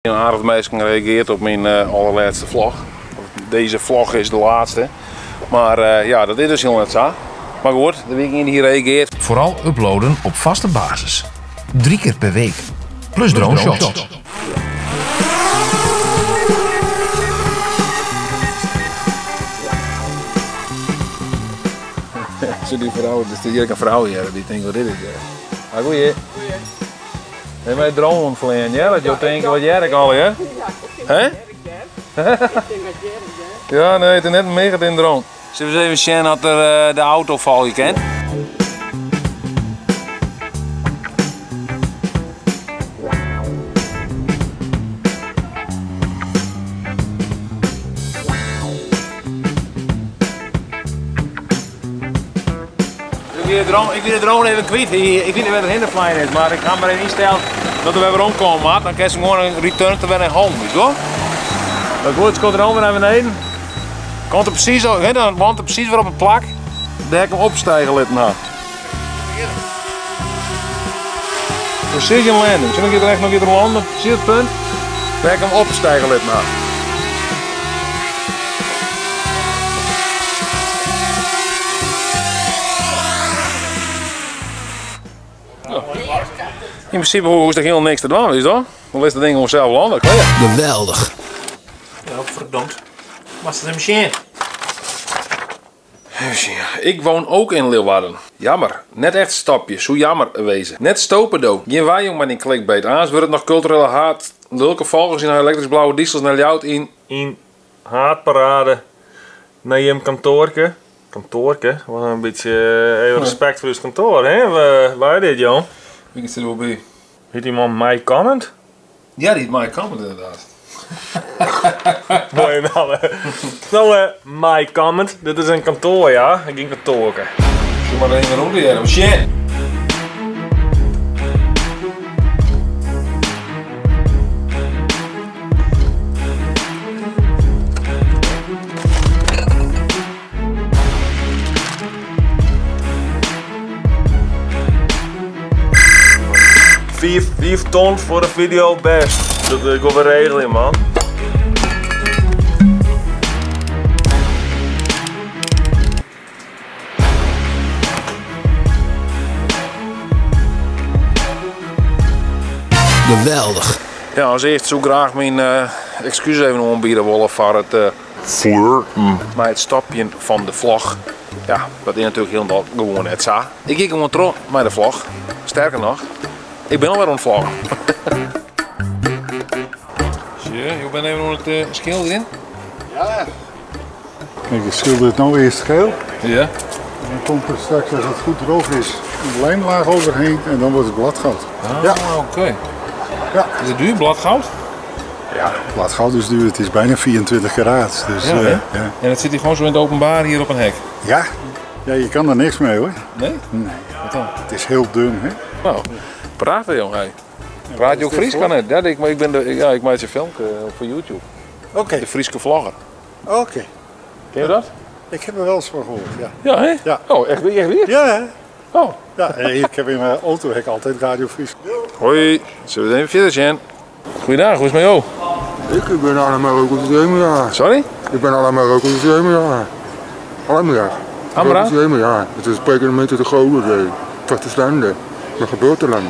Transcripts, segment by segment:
Een aardig minsken reageert op mijn allerlaatste vlog. Deze vlog is de laatste. Maar ja, dat is dus heel net zo. Maar goed, de week in die reageert. Vooral uploaden op vaste basis. 3 keer per week. Plus drone shots. Zo die vrouw, dus hier een vrouw hier, die denkt wat dit is. Maar goeie. Nee, maar drone ontvleen, ja? Dat je denkt wat jij al, hè? Hè? Ja, nee, het is net een mega in drone. Zullen we eens even zien dat er de auto val je kent? Ik wil de drone even kwijt. Ik weet niet waar de hinderflyer is, maar ik ga maar even instellen dat we weer omkomen. Maar dan kan ze gewoon een return te weer naar home, weet je wel? Dat goed, komt de drone weer naar beneden. Komt er precies, hè, dan landt er precies weer op het plak. Daar ik hem opstijgen laten had. Precision landing. Zullen ik er echt nog weer landen? Zie je het punt? Daar ik hem opstijgen laten had. In principe hoef ik helemaal niks te doen, is dat? Dan is dat ding gewoon zelf landen, klaar. Geweldig. Ja, verdomd. Was het een machine? Even zien. Ik woon ook in Leeuwarden. Jammer. Net echt stapje. Zo jammer wezen. Net stopen do. Geen wij jong maar in clickbait. Aans wordt het nog culturele haat. Lulke volgers in haar elektrisch blauwe diesels naar Ljout in. In haatparade. Naar je kantoorke. Kantoorke? Wat een beetje even respect voor ons kantoor, hè? Waar dit, jong? Wie is er wel bij? Heet die man Mike Comment? Ja, die heet Mike Comment inderdaad. Mooi naam, hè? Nou, Mike Comment, dit is een kantoor, ja? Ik ging kantoorke. Doe maar even rond hier, shit! Vier ton voor de video best. Dat ik wil regelen, man. Geweldig. Ja, als eerst zo graag mijn excuses even aanbieden willen voor het maar het stapje van de vlog. Ja, dat is natuurlijk helemaal gewoon het za. Ik ging gewoon terug met de vlog. Sterker nog, ik ben alweer aan het vloggen. Zie je, je bent even onder het schilderen? Ja. Kijk, ik schilder het nou eerst geel. Ja. En dan komt er straks, als het goed droog is, een lijmlaag overheen en dan wordt het bladgoud. Ah, ja. Oké. Okay. Ja. Is het duur, bladgoud? Ja, bladgoud is duur. Het is bijna 24 karaat. Dus, ja, ja. En dat zit hier gewoon zo in het openbaar hier op een hek? Ja. Ja, je kan er niks mee hoor. Nee? Nee. Wat dan? Het is heel dun, hè? Nou. Praten, jong, hey. Praat je ook Fries? Kan het? Ja, ik maak je filmpje voor YouTube. Oké. Okay. De Frieske vlogger. Oké. Okay. Ken je dat? Ik heb er wel eens van gehoord, ja. Ja, hè? Ja. Oh, echt weer? Ja, hè? Oh. Ja, ik heb in mijn auto heb ik altijd Radio Fries. Hoi, zullen we even verder zijn? Goeiedag, hoe is het met jou? Ik ben allemaal ook op de. Sorry? Ik ben allemaal ook op de. Allemaal. Amra? Ja, het is spreken mensen de goden, vaste mijn geboorteland.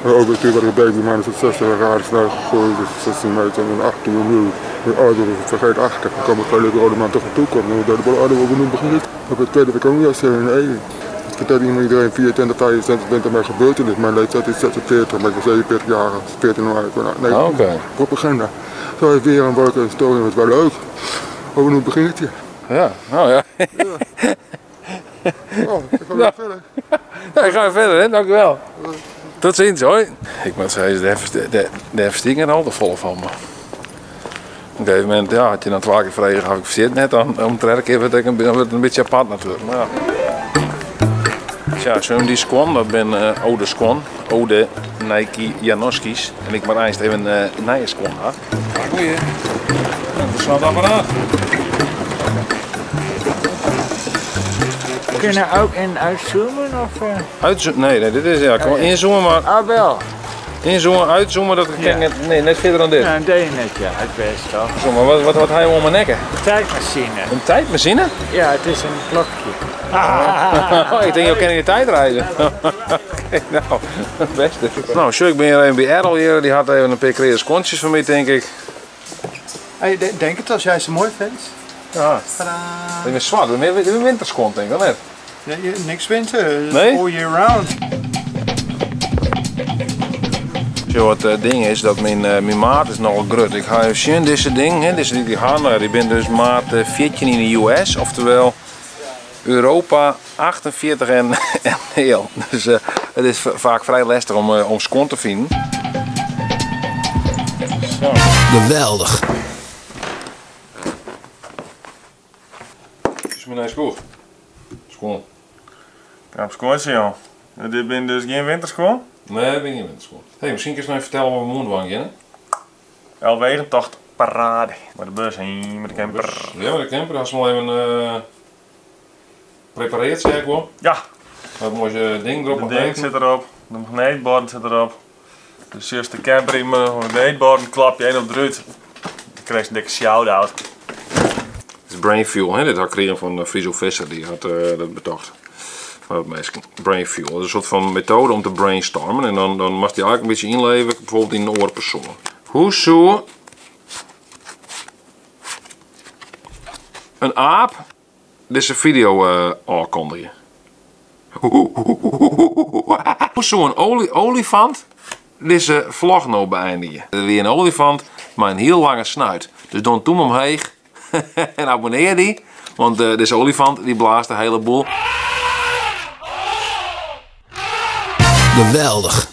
Ook natuurlijk wat ik baby man is 60 jaar snel gegooid, dus 16 meter en 18 uur. Mijn ouders vergeet achter. Dan kwam ik gelukkig oude man toch naartoe kwam. Dat de oude ook begint. Op het tweede ik ook niet in. Ik vertel iedereen 24, 25, 20 mijn gebeurtenis. Mijn leeftijd is 46, maar ik was 47 jaar, 14 jaar. Nee, oh, oké. Okay. Propaganda. Zo is weer een leuke historie, het was wel leuk. Over nu begint je. Ja, nou ja. Ja. Oh, ik ga weer verder. Ja, ik ga weer verder, hè? Dank u wel. Tot ziens, hoi. Ik moet zeggen, de verstikken al te vol van me. Op een gegeven moment, ja, had je dan 12 keer vregen, had ik verzit net, dan om de derde keer werd het een beetje apart natuurlijk. Maar ja. Tja, zo'n die squan, dat ben oude squan, oude Nike Janoskis. En ik maar eens even een nieuwe squan had. Goeie. Dat is het apparaat. Kunnen ook in uitzoomen of? Uitzoomen? Nee, nee, dit is ja, ik kan wel inzoomen, maar. Ah, wel. Inzoomen, uitzoomen, dat kan ik net, nee, net verder dan dit. Ja, dat deed je net, ja. Het best toch? Zo, maar wat hij om mijn nekken? Tijdmachine. Een tijdmachine? Ja, het is een klokje. Oh, ik denk, je kan in de tijd reizen. Oké, nou, het beste. Nou, zo, ik ben hier even bij Errol hier. Die had even een paar creëren skontjes van mij, denk ik. Hey, denk het als jij ze mooi vindt. Ja. Tadaa. Ik ben zwart, dit is een winterskont, denk ik, of net? Ja, niks winter, het is Nee? all year round. Zo, het ding is dat mijn maat is nogal groot. Ik ga even zien, deze ding, hè, deze die handen, die ben dus maat 14 in de US, oftewel Europa 48 en heel. Dus het is vaak vrij lastig om schoon te vinden. Zo. Geweldig. Is mijn schoen? Schoon. Ja, op schooltje, joh. Dit ben dus geen winterschoen? Nee, dat ben geen winterschoen. Hey, misschien kun je nog even vertellen waar we moeten gaan, hè? Elfwegentocht parade. Met de bus heen, met de camper. Ja, met de camper. Dat is wel even prepareerd, zeg ik wel. Ja. Dat mooie ding erop. De ding zit erop, de magneetbord zit erop. Dus eerst de camper in mijn magneetbord, klap je één op de ruit. Dan krijg je een dikke shout-out. Het is Brain Fuel, hè? Dit had ik gekregen van Friso Visser, die had dat bedacht. Van het meest Brain Fuel. Dat is een soort van methode om te brainstormen en dan mag die eigenlijk een beetje inleven, bijvoorbeeld in een oorpersoon. Hoe zou een aap deze video aankondigen? Hoe zou een olifant deze vlog nou beëindigen? Er is een olifant met een heel lange snuit. Dus doe een toem omheen en abonneer die, want deze olifant die blaast de hele boel. Geweldig.